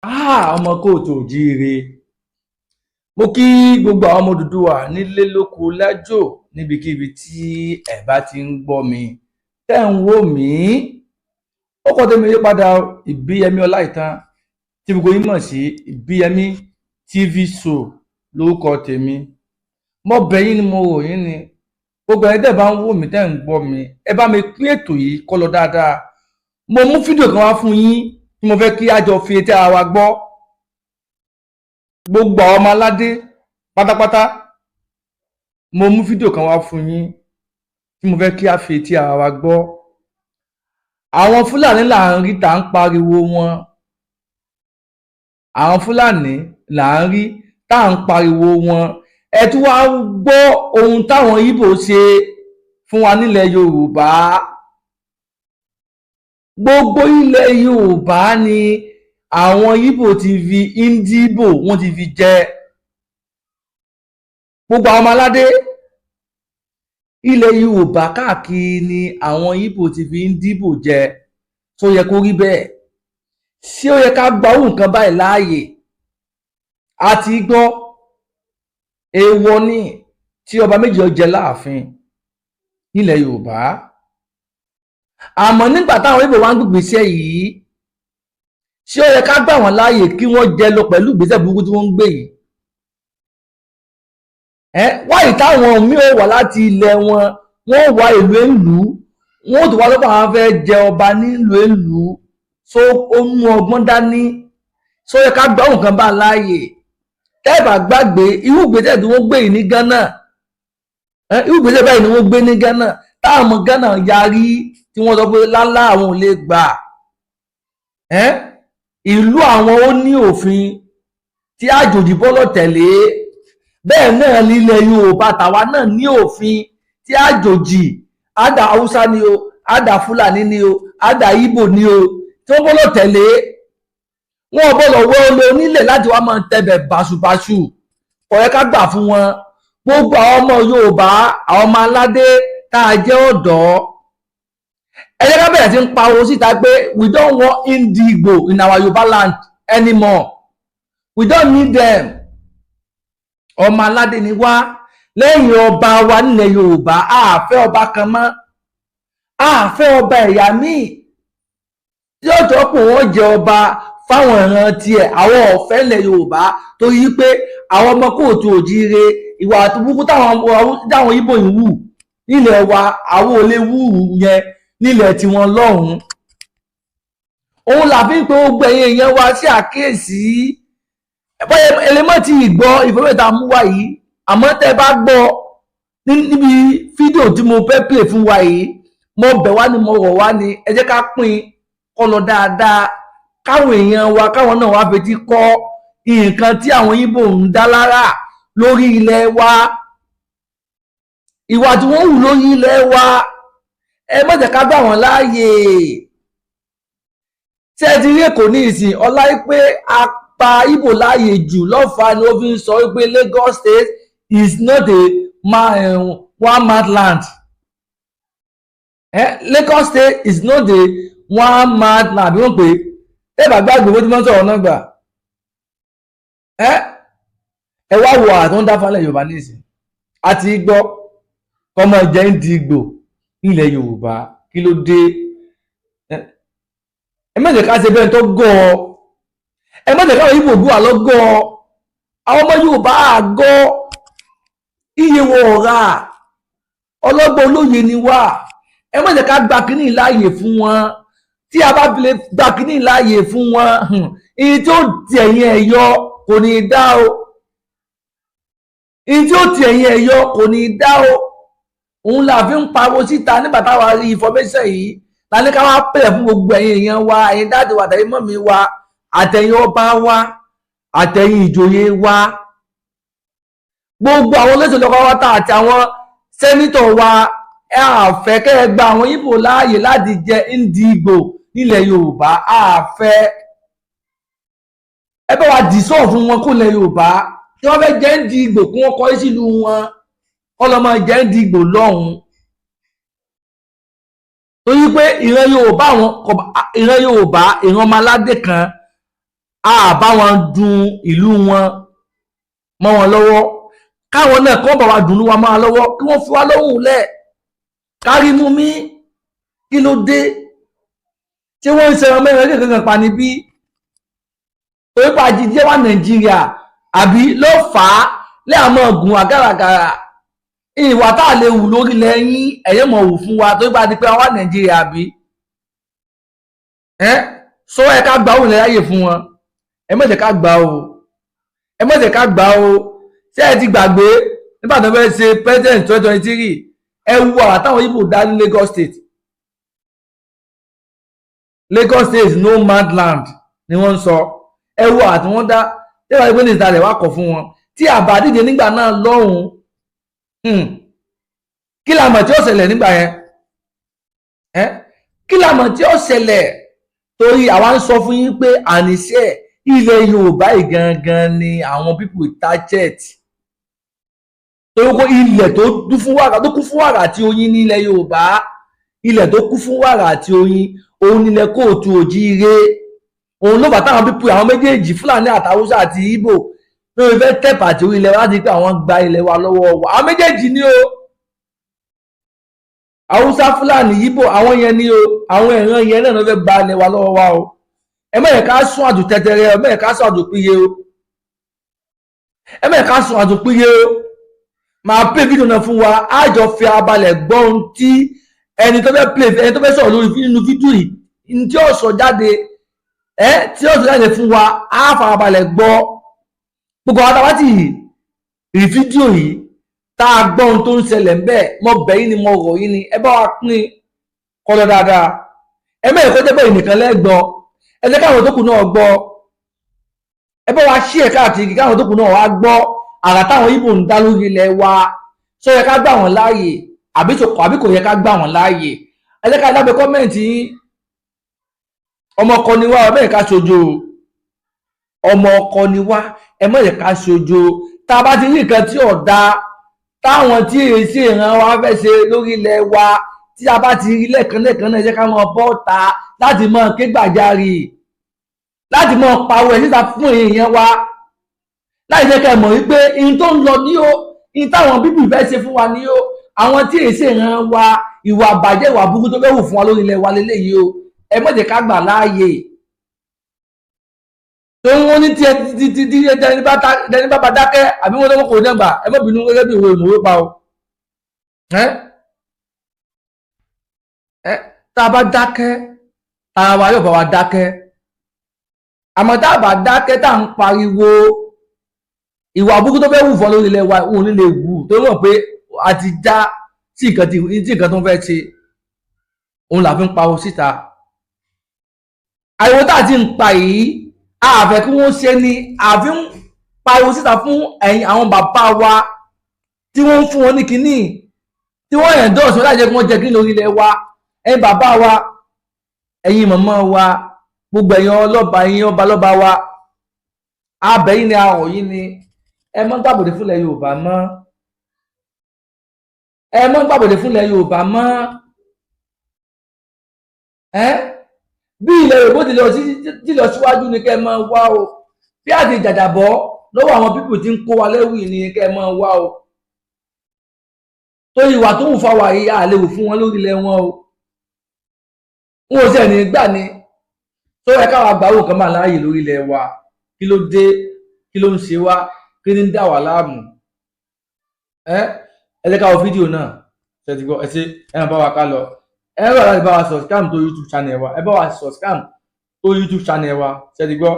Ọmọ káàárọ̀ oòjíire, mo kí gbogbo àwọn ọmọ Odùduwà nílé, lóko, lájò, níbikíbi tí ẹ bá ti ń gbọ́ mi, tẹ́ ń wò mí. Ó kọ́ tẹ́mi yí padà, Ìbíyẹmí Ọláìtàn tí gbogbo yín mọ̀ sí Ìbíyẹmí TV Show lórúkọ tèmi. Mo bẹ̀ yín ni, mo rò yín ni, gbogbo ẹ̀yin tẹ́ bá ń wò mí, tẹ́ ń gbọ́ mi, ẹ bá mi pín ètò yìí kó lọ dáadáa. Mo mú fídíò kan wá fún yín tí mo fẹ́ kí á jọ fi etí ara wa gbọ́. Gbogbo àwọn ọmọ aládé pátápátá, mo mú fídíò kan wá fún yín tí mo fẹ́ kí á fi etí ara wa gbọ́. Àwọn Fúlàní là ń rí tá ń pariwo wọn, àwọn Fúlàní là ń rí tá à ń pariwo wọn. Ẹ tún wá gbọ́ ohun táwọn Ìgbò ṣe fún wa nílẹ̀ Yorùbá. Gbogbo ilẹ̀ Yorùbá ni àwọn Ìgbò ti fi Ndigbo, wọ́n ti fi jẹ. Gbogbo àwọn ọmọ aládé ilẹ̀ Yorùbá káàkiri ni àwọn Ìgbò ti fi Ndigbo jẹ. Tó yẹ kó rí bẹ́ẹ̀? Ṣé ó yẹ ká gba owó nǹkan báyìí láàyè? Àti gbọ́, èèwọ̀ ni tí ọba méjì ó jẹ láàfin nílẹ̀ Yorùbá. Àmọ́ nígbà táwọn Ìgbò wá ń gbègbèsẹ̀ yìí, ṣé ó yẹ ká gbà wọ́n láàyè kí wọ́n jẹ lọ pẹ̀lú ìgbésẹ̀ burúkú tí wọ́n ń gbé yìí? Ẹ wáyé táwọn míì ò wá láti ilẹ̀ wọn, wọ́n wá ìlú èlú, wọ́n ò tó wá lọ́pọ̀, àwọn fẹ́ jẹ ọba nílùú èlú. So ó mú ọgbọ́n dání. Ṣó yẹ ká gbà nǹkan bá láàyè? Tẹ́ ẹ bá gbàgbé irú ìgbésẹ̀ tí wọ́n gbé yìí ní Ghana, irú ìgbésẹ̀ báyìí ni wọ́n gbé ní Ghana, táwọn ọmọ Ghana yarí, tí wọ́n sọ pé lálá, àwọn ò lè gbà. Ìlú àwọn ó ní òfin tí àjòjì bọ́lọ̀ tẹ̀lé. Bẹ́ẹ̀ náà nílẹ̀ Yorùbá tàwa náà ní òfin tí àjòjì, àdà Haúsá ni o, àdà Fúlàní ni o, àdà Ìgbò ni o, tí wọ́n bọ́lọ̀ tẹ̀lé. Wọn bọ́lọ̀ wọ́ olè onílẹ̀ láti wá máa tẹ̀bẹ̀ bàṣubàṣu. Kò yẹ ká gbà fún wọn. Gbogbo àwọn ọmọ Yorùbá, àwọn ọmọ aládé tá a jẹ́ ọ̀dọ́, ẹ jẹ́ ká bẹ̀rẹ̀ sí ń pariwo síta pé we don't want Ndigbo in our Yorùbá land anymore. We don't need them. Ọmọ aládé ni wá. Lẹ́yìn ọba wa nílẹ̀ Yorùbá, a fẹ́ ọba kan mọ́, a fẹ́ ọba ẹ̀yà míì tí ó tọ́ pé wọ́n jẹ ọba fáwọn ìran tiẹ̀. Àwọn ọ̀fẹ́ ilẹ̀ Yorùbá, torí pé àwọn ọmọ káàárọ̀ oòjíire, ìwà àtúbùkù táwọn Ìgbò yìí wù nílẹ̀ wa, àwọn ò lè wù yẹn nílẹ̀ tiwọn lọ́hùn-ún. Òun là fi ń pe gbogbo ẹ̀yin èèyàn wa sí àkíyèsí. Bóyá ẹlẹ́mọ̀ tí ì gbọ́ ìfowópamọ́ mú wá yìí, àmọ́ tẹ́ bá gbọ́ níbi fídíò tí mo fẹ́ play fún wa yìí, mo bẹ̀ wá ni, mo rọ̀ wá ni, ẹ jẹ́ ká pín kó lọ dáadáa, káwọn èèyàn wa káwọn náà wá fetí kọ́ nǹkan tí àwọn Ìgbò ń dá lára lórí ilẹ̀ wa, ìwà tí wọ́n hù lórí ilẹ̀ wa. Ẹ má jẹ́ ká gbà wọ́n láàyè. Tí ẹ ti rí Èkó ní ìsìn ọlá pé a pa Ìgbò láàyè jù lọ́fà ni ó fi ń sọ wípé Lagos State is not a man, one man land. Lagos State is not a one man land. Bí wọ́n pè é, ẹ bá gbàgbé bó ti máa ń sọ̀rọ̀ náà gbà. Ẹ wá wo àrà tó ń dá fálẹ̀ Yorùbá ní ìsìn. Àti gbọ́ kọ́mọ jẹ́ Ndigbo nílẹ̀ Yorùbá, kí ló dé? Ẹ má jẹ́ ká ṣe bẹ́ẹ̀ tó gọ́ ọ. Ẹ má jẹ́ káwọn Ìgbò bú wa lọ́gọ́. Àwọn ọmọ Yorùbá àgọ́ iye wọ ọ̀rà ọlọ́gbọ́n olóye ni wá. Ẹ má jẹ́ ká gba kínní láàyè fún wọn. Tí a bá fi lè gba kínní láàyè fún wọn, ìyí tí ó ti ẹ̀yìn ẹ̀ yọ kò ní í dá o. Ìyí tí ó ti ẹ̀yìn ẹ̀ yọ kò ní í dá o. Òun là fi ń pariwo síta nígbà táwa rí information yìí, la ní ká wá pè fún gbogbo ẹ̀yin èèyàn wa, ẹ̀yin daddy wa, àtẹ̀yin mummy wa, àtẹ̀yin ọba wa, àtẹ̀yin ìjòyè wa, gbogbo àwọn olóṣèlú ọkọ̀ wa àti àwọn senator wa. Ẹ àfẹ́ kẹ́ ẹ gba àwọn Ìgbò láàyè láti jẹ Ndigbo nílẹ̀ Yorùbá. Àfẹ́ ẹ bá wa dìsọ́ fún wọn kó lẹ̀ Yorùbá. Tí wọ́n fẹ́ jẹ́ Ndigbo, kí wọ́n kọ́ sílùú wọn, kọ́ lọ́ máa jẹ́ Ndigbo lọ́hùn-ún, torí pé ìran Yorùbá, àwọn ìran Yorùbá, ìran ọmọ aládé kan. A bá wọn dun ìlú wọn mọ́ wọn lọ́wọ́, káwọn náà kọ́ bá wa dùn wa mọ́ wọn lọ́wọ́, kí wọ́n fi wá lọ́hùn lẹ̀ kárí mú mi. Kí ló dé tí wọ́n ń ṣẹran mẹ́rin kankan pa níbí? Torí pa jíjẹ́ wà Nàìjíríà àbí ló fà á lẹ́àmọ́ ọ̀gùn àgàràgàrà ìwà tá a lè wù lórílẹ̀ yín, ẹ̀yẹ́ mọ̀ wù fún wa torí pa di pé wà Nàìjíríà àbí ẹ́ sọ. Ẹ ká gbà òun láyè fún wọn. Ẹ má jẹ́ ká gbà o, ẹ má jẹ́ ká gbà o. Ṣé ẹ ti gbàgbé nígbà tó fẹ́ ṣe president 2023? Ẹ wu àrà táwọn Ìgbò dá ní Lagos State. Lagos State is no man land ni wọ́n ń sọ. Ẹ wo àrà tí wọ́n dá. Tí wọ́n ti gbé ní ìsàlẹ̀ wá kọ̀ fún wọn tí àbá dìde nígbà náà lọ́hùn-ún, kí la mọ̀ tí ó ṣẹlẹ̀ nígbà yẹn? Kí la mọ̀ tí ó ṣẹlẹ̀? Torí àwa ń sọ fún yín pé àníṣe ilẹ̀ Yorùbá yìí gangan ni àwọn people target, torí kó ilẹ̀ tó dún fún wàrà, tó kún fún wàrà àti oyin ní ilẹ̀ Yorùbá, ilẹ̀ tó kún fún wàrà àti oyin, òun nílẹ̀ káàárọ̀ oòjíire. Òun ló fà táwọn people, àwọn méjèèjì, Fúlàní àtàwùsá àti Ìgbò, lórí fẹ́ tẹ̀pà àti orí ilẹ̀ wa láti pé àwọn gba ilẹ̀ wa lọ́wọ́ wa. Àwọn méjèèjì ni o, Haúsá, Fúlàní, Ìgbò, àwọn yẹn ni o. Àwọn ìran yẹn náà ló fẹ́ gba ilẹ̀ wa lọ́wọ́ wa o. Ẹ má yẹ ká sún àdùn tẹ́tẹ́rẹ́, ẹ má yẹ ká sún àdùn péye o, ẹ má yẹ ká sún àdùn péye o. Máa play fídíò náà fún wa, á jọ fi abalẹ̀ gbọ́ ohun tí ẹni tó fẹ́ play, ẹni tó fẹ́ sọ̀rọ̀ lórí nínú fídíò yìí, ní tí ó sọ jáde, ẹ tí ó sọ jáde fún wa, á farabalẹ̀ gbọ́. Gbogbo àwọn táwa ti rí fídíò yìí, tá a gbọ́ ohun tó ń ṣẹlẹ̀ ń bẹ́ẹ̀, mo bẹ̀ yín ni, mo rọ̀ yín ni, ẹ bá wa pín kọ́lọ́ dáadáa. Ẹ mẹ́rin kó jẹ́ bẹ́ẹ̀ nìkan lẹ́gbọ́, ẹ jẹ́ káwọn tó kù náà gbọ́. Ẹ bá wa ṣí ẹ̀ káàkiri, káwọn tó kù náà wá gbọ́ àrà táwọn Ìgbò ń dá lórí ilẹ̀ wa. Ṣó yẹ ká gbà wọ́n láàyè àbí kò yẹ ká gbà wọ́n láàyè? Ẹ jẹ́ ká lábẹ́ comment yín. Ọmọ ọkọ ni wá, ẹ má yẹ ká ṣojo. Ọmọ ọkọ ni wá, ẹ má yẹ ká ṣojo. Tá a bá ti rí nǹkan tí ò dáa táwọn tí èsì ìran wa fẹ́ ṣe lórí ilẹ̀ wa, tí a bá ti rí lẹ́ẹ̀kan lẹ́ẹ̀kan náà, ẹ jẹ́ ká máa bọ́ ta láti máa ké gbàjarè, láti máa pariwo ẹ̀ síta fún èèyàn wa, láì jẹ́ ká mọ̀ wípé ihun tó ń lọ ní ó, ihun táwọn bíbí fẹ́ ṣe fún wa ní ó, àwọn tí èsì ìran wa, ìwà àbàjẹ́, ìwà burúkú tó fẹ́ wù fún wa lórí ilẹ̀ wa lélẹ́yìí o. Ẹ má jẹ́ ká gbà láàyè, torí wọ́n ní tí tí tí tí ẹni bá dákẹ́ àbí wọ́n tó kò dẹ́gbà. Ẹ má bínú, gẹ́gẹ́ bí ìwé ìmọ̀wé pa o. Ẹ ẹ tá a bá dákẹ́, ara wa yóò bá wa dákẹ́. Àmọ́ tá a bá dákẹ́, tá à ń pariwo, ìwà burúkú tó fẹ́ wù fún ọ lórí ilẹ̀ wa, òun ní lè wù, torí mọ̀ pé a ti já tí nǹkan tí nǹkan tó ń fẹ́ ṣe, òun là fi ń pariwo síta. Ariwo tá a ti ń pa yìí, a fẹ́ kí wọ́n ṣe ni àfi ń pariwo síta fún ẹ̀yin àwọn bàbá wa tí wọ́n ń fún wọn ní kínní, tí wọ́n endorse wọn láì jẹ́ kí wọ́n jẹ kí lórí ilẹ̀ wa. Ẹ̀yin bàbá wa, ẹ̀yin màmá wa, gbogbo ẹ̀yin ọlọ́ba, ẹ̀yin ọba lọ́ba wa, abẹ́ yín ni, ahọ̀ yín ni, ẹ mọ́ gbàbọ̀dé fúnlẹ̀ Yorùbá mọ́. Ẹ mọ́ gbàbọ̀dé fúnlẹ̀ Yorùbá mọ́. Ẹ bí ilẹ̀ Yorùbá ti lọ sí ti lọ síwájú ni kẹ́ ẹ máa wá o. Bí àti jàjàbọ́ lọ́wọ́ àwọn people tí ń kó wa lẹ́wù ni kẹ́ ẹ máa wá o, torí ìwà tó wù fáwa yìí, à lè wù fún wọn lórí ilẹ̀ wọn o. Wọn ò sẹ́ni gbà ni tó yẹ káwa gbà wò kan máa láàyè lórí ilẹ̀ wa. Kí ló dé? Kí ló ń ṣe wá? Kí ni ń dà wá láàmú? Ẹ ẹ jẹ́ ká wo fídíò náà. Ṣe ti gbọ́? Ẹ ṣe, ẹ máa bá wa ká lọ. Ẹ rọ̀ láti bá wa subscribe tó YouTube channel wa. Ẹ bá wa subscribe tó YouTube channel wa. Ṣe ti gbọ́?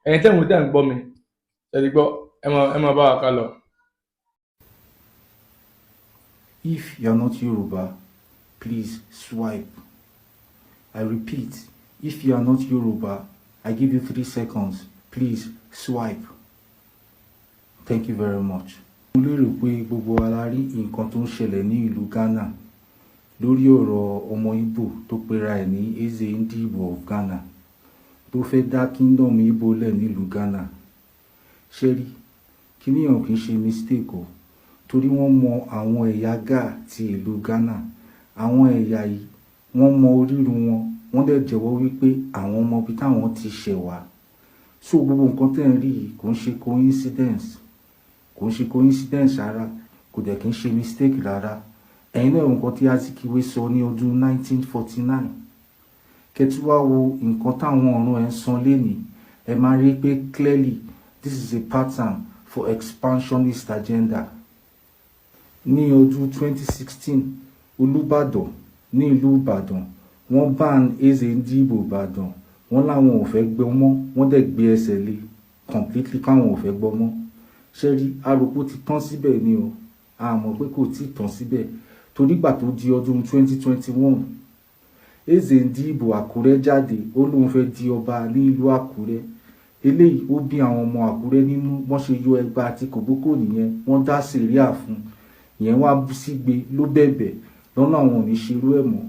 Ẹ̀yin tẹ̀ ń wò, tẹ̀ ń gbọ́ mi, ṣe ti gbọ́? Ẹ máa bá wa ká lọ. If you are not Yoruba, please swipe. I repeat, if you are not Yoruba, I give you 3 seconds. Please swipe. Thank you very much. Mo lérò pé gbogbo wa la rí nǹkan tó ń ṣẹlẹ̀ ní ìlú Ghana lórí ọ̀rọ̀ ọmọ Ìgbò tó pera ẹ̀ ní Eze Ndigbo of Ghana, tó fẹ́ dá kingdom Ìgbò lẹ̀ nílùú Ghana. Ṣé rí, kíní ọ̀hún kì í ṣe mistake o, torí wọ́n mọ àwọn ẹ̀yà Ga ti ìlú Ghana. Àwọn ẹ̀yà yìí, wọ́n mọ orírun wọn, wọ́n dẹ̀ jẹ́wọ́ wípé àwọn mọ ibi táwọn ti ṣẹ̀ wá. So gbogbo nǹkan tẹ́ ń rí yìí kò ń ṣe coincidence, kò ń ṣe coincidence rárá, kò dẹ̀ kí ń ṣe mistake rárá. Ẹ̀yin náà, nǹkan tí Azikiwe sọ ní ọdún 1949, kẹ́ tún wá wo nǹkan táwọn ọ̀run ẹ̀ ń san lénìí, ẹ máa rí pé clearly this is a pattern for expansionist agenda. Ní ọdún 2016, Olúbàdàn ní ìlú Ìbàdàn, wọ́n ban Eze Ndigbo Ìbàdàn. Wọ́n láwọn ò fẹ́ gbọ́ mọ́. Wọ́n dẹ̀ gbé ẹsẹ̀ lé completely káwọn ò fẹ́ gbọ́ mọ́. Ṣé rí arúgbó ti tán síbẹ̀ ni o, a mọ̀ pé kò tí ì tán síbẹ̀, torí gbà tó di ọdún 2021, Eze Ndigbo Àkúrẹ́ jáde, ó lóun fẹ́ di ọba ní ìlú Àkúrẹ́. Eléyìí ó bí àwọn ọmọ Àkúrẹ́ nínú. Wọ́n ṣe yọ ẹgba àti kòbókò nìyẹn, wọ́n dá sẹ̀ríà fún ìyẹn, wá sígbe ló bẹ̀bẹ̀ lọ́nà àwọn ò ní ṣerú ẹ̀ mọ́.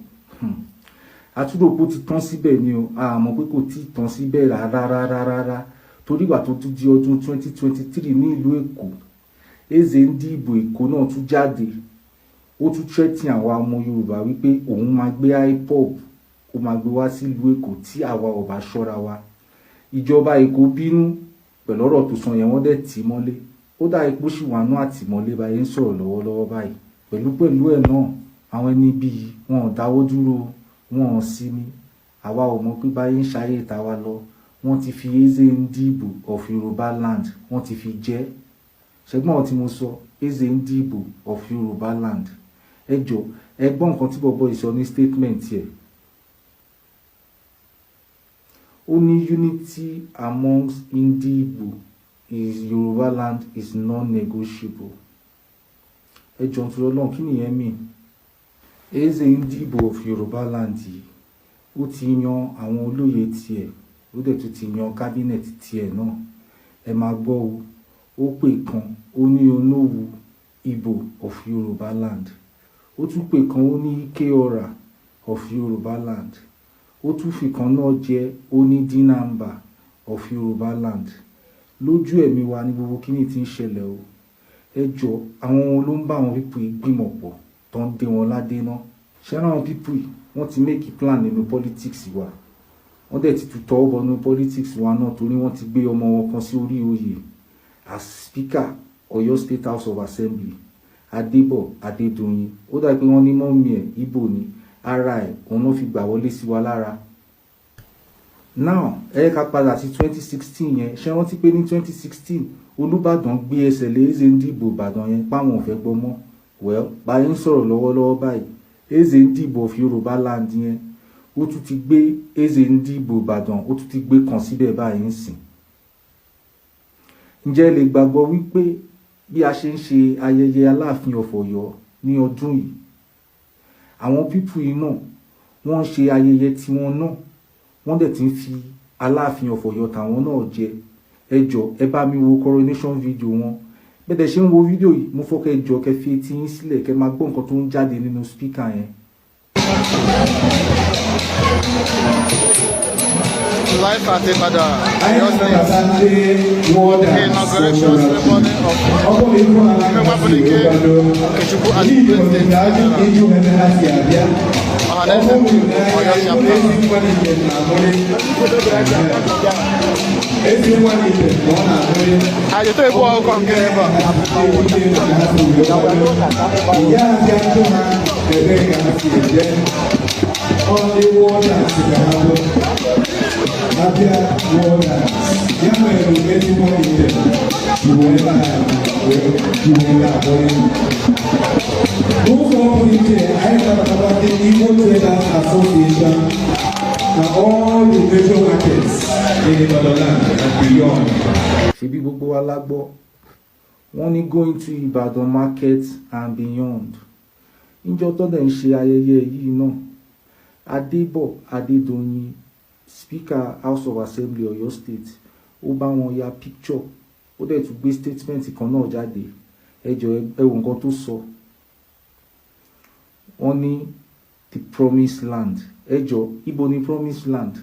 Àtúndòpó ti tán síbẹ̀ ni o, a mọ̀ pé kò tí ì tán síbẹ̀ rárá rárá rárá, torí ìgbà tó tún di ọdún 2023 ní ìlú Èkó, Eze Ndigbo Èkó náà tún jáde, ó tún threaten àwa ọmọ Yorùbá wípé òun máa gbé IPOB, ó máa gbé wá sílùú Èkó tí àwa ò bá ṣọ́ra wa. Ìjọba Èkó bínú pẹ̀lú ọ̀rọ̀ tó sọ yẹn, wọ́n dẹ̀ tì í mọ́lé. Ó dà ipò sì wà ní àtìmọ́lé báyìí ń sọ̀rọ̀ lọ́wọ́lọ́wọ́ báyìí. Pẹ̀lú pẹ̀lú ẹ̀ náà, àwọn ẹni bíi wọn ò dáwọ́ dúró, wọn ò sinmi. Àwa ò mọ̀ pé báyìí ń ṣayé tàwa lọ, wọ́n ti fi Eze Ndigbo of Yorùbá land, wọ́n ti fi jẹ́ ṣẹ́gbọ́n tí mo sọ, Eze Ndigbo of Yorùbá land. Ẹ jọ, ẹ gbọ́ nǹkan tí bọ̀bọ̀ yìí sọ ní statement yẹ. Ó ní unity amongst Ndigbo is Yorùbá land is non-negotiable. Ẹ jọ, nítorí Ọlọ́run, kí nìyẹn mean? Eze Ndigbo of Yorùbá land yìí, ó ti yan àwọn olóyè tiẹ̀, ó dẹ̀ tún ti yan cabinet tiẹ̀ náà. Ẹ máa gbọ́ o. Ó pè kan, ó ní Olówu Igbo of Yorùbá land. Ó tún pè kan, ó ní Ikeora of Yorùbá land. Ó tún fi kan náà jẹ́, ó ní Dinamba of Yorùbá land. Lójú ẹ̀mí wa ní gbogbo kíní tí ń ṣẹlẹ̀ o. Ẹ jọ, àwọn ló ń bá àwọn people yìí gbìmọ̀ pọ̀ tó ń dé wọn ládé náà? Ṣé àwọn people yìí, wọ́n ti make plan nínú politics wa, wọ́n dẹ̀ ti tún tọwọ́ bọnú politics wa náà, torí wọ́n ti gbé ọmọ wọn kan sí orí oyè as Speaker, Ọ̀yọ́ State House of Assembly, Adébọ̀ Adédoyin. Ó dà pé wọ́n ní mummy ẹ̀ Ìgbò ní ara ẹ̀, òun náà fi gbà wọlé sí wa lára. Now, ẹ ká padà sí 2016 yẹn. Ṣé rántí pé ní 2016, Olúbàdàn gbé ẹsẹ̀ lé Eze Ndigbo Ìbàdàn yẹn páwọn ò fẹ́ gbọ́ mọ́? Well, báyìí ń sọ̀rọ̀ lọ́wọ́lọ́wọ́ báyìí, Eze Ndigbo of Yorùbá land yẹn, ó tún ti gbé Eze Ndigbo Ìbàdàn, ó tún ti gbé kan síbẹ̀ báyìí ń sìn. Ǹjẹ́ ẹ lè gbàgbọ́ wípé bí a ṣe ń ṣe ayẹyẹ Aláàfin of Ọ̀yọ́ ní ọdún yìí, àwọn people yìí náà, wọ́n ń ṣe ayẹyẹ tiwọn náà, wọ́n dẹ̀ ti ń fi Aláàfin of Ọ̀yọ́ tàwọn náà jẹ? Ẹ jọ, ẹ bá mi wo coronation video wọn. Bẹ́ẹ̀ dẹ̀ ṣe ń wo fídíò yìí, mo fọ́ kẹ́ jọ, kẹ́ fi etí yín sílẹ̀, kẹ́ máa gbọ́ nǹkan tó ń jáde nínú speaker yẹn. Live at Ibadan, Oyo State. The inauguration ceremony of Nwabunike Okechukwu as President General. Ohanaeze Ndigbo, Oyo Chapter. Àjẹtọ́ ìbú ọkọ̀ nke ebe a. Ìyá àti àjọ ha ebe ka ha si eje ọ ndị warders ka ha bụ abịa warders ya mere ezigbo ite ji wee ji wee na-akpọrọ. N'ụzọ pụrụ iche, anyị nabatakwa ndị Igbo Traders Association na all the major markets in Ibadan land and beyond. Ṣebí gbogbo wa la gbọ́, wọ́n ní going to Ibadan market and beyond. Níjọ́ tó dẹ̀ ń ṣe ayẹyẹ yìí náà, Adébọ̀ Adédoyin, Speaker, House of Assembly, Ọ̀yọ́ State, ó bá wọn ya picture, ó dẹ̀ tún gbé statement kan náà jáde. Ẹ jọ̀ọ́, ẹ wo nǹkan tó sọ. Wọ́n ní the promised land. Ẹ jọ̀ọ́, ibo ni promised land?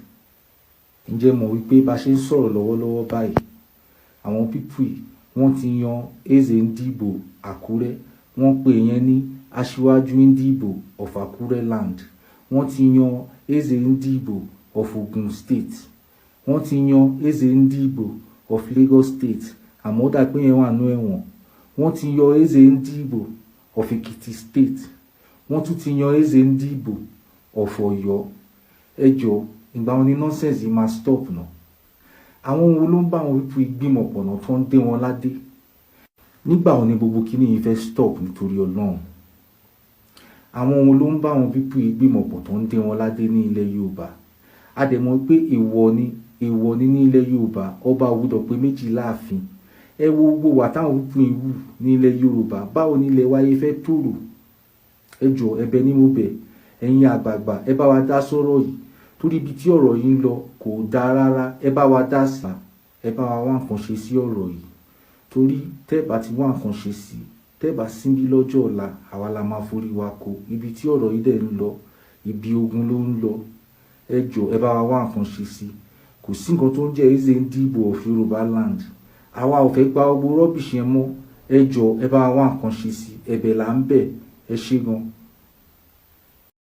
Ǹjẹ́ mọ̀ wípé bá ṣe ń sọ̀rọ̀ lọ́wọ́lọ́wọ́ báyìí, àwọn people yìí, wọ́n ti yan Eze Ndigbo Àkúrẹ́, wọ́n pè yẹn ní Aṣíwájú Ndigbo of Àkúrẹ́ land. Wọ́n ti yan Eze Ndigbo of Ogun State. Wọ́n ti yan Eze Ndigbo of Lagos State, àmọ́ ó dà pé yẹn wà nú ẹ̀wọ̀n. Wọ́n ti yan Eze Ndigbo of Ekiti State. Wọ́n tún ti yan Eze Ndigbo of Ọ̀yọ́. Ẹ jọ, ìgbà wọn ni nonsense yìí máa stop náà? Àwọn wo ló ń bá àwọn people ìgbìmọ̀ pọ̀ náà tó ń dé wọn ládé? Nígbà wo ni gbogbo kíní yìí fẹ́ stop, nítorí Ọlọ́run? Àwọn wo ló ń bá àwọn people ìgbìmọ̀ pọ̀ tó ń dé wọn ládé ní ilẹ̀ Yorùbá? A dẹ̀ mọ̀ pé èèwọ̀ ni, èèwọ̀ ni ní ilẹ̀ Yorùbá. Ọba ò gbọ́dọ̀ pé méjì láàfin. Ẹ wo gbogbo wà táwọn people yìí wù ní ilẹ̀ Yorùbá. Báwo ni ilẹ̀ wáyé fẹ́ tòrò? Ẹ jọ, ẹ̀bẹ̀ ni mo bẹ̀ ẹ̀yin àgbààgbà, ẹ bá wa dá sọ́rọ̀ yìí, torí ibi tí ọ̀rọ̀ yìí ń lọ kò dáa rárá. Ẹ bá wa dá sí, ẹ bá wa wá nǹkan ṣe sí ọ̀rọ̀ yìí, torí tẹ́ bá ti wá nǹkan ṣe sí, tẹ́ bá síbí lọ́jọ́ ọ̀la, àwa la máa forí wa kó. Ibi tí ọ̀rọ̀ yìí dẹ̀ ń lọ, ibi ogun ló ń lọ. Ẹ jọ, ẹ bá wa wá nǹkan ṣe sí. Kò sí nǹkan tó ń jẹ́ Eze Ndigbo of Yorùbá land. Àwa ò fẹ́ gba gbogbo rubbish yẹn mọ́. Ẹ jọ, ẹ bá wa wá nǹkan ṣe sí. Ẹ̀bẹ̀ là ń bẹ̀. Ẹ ṣé gan.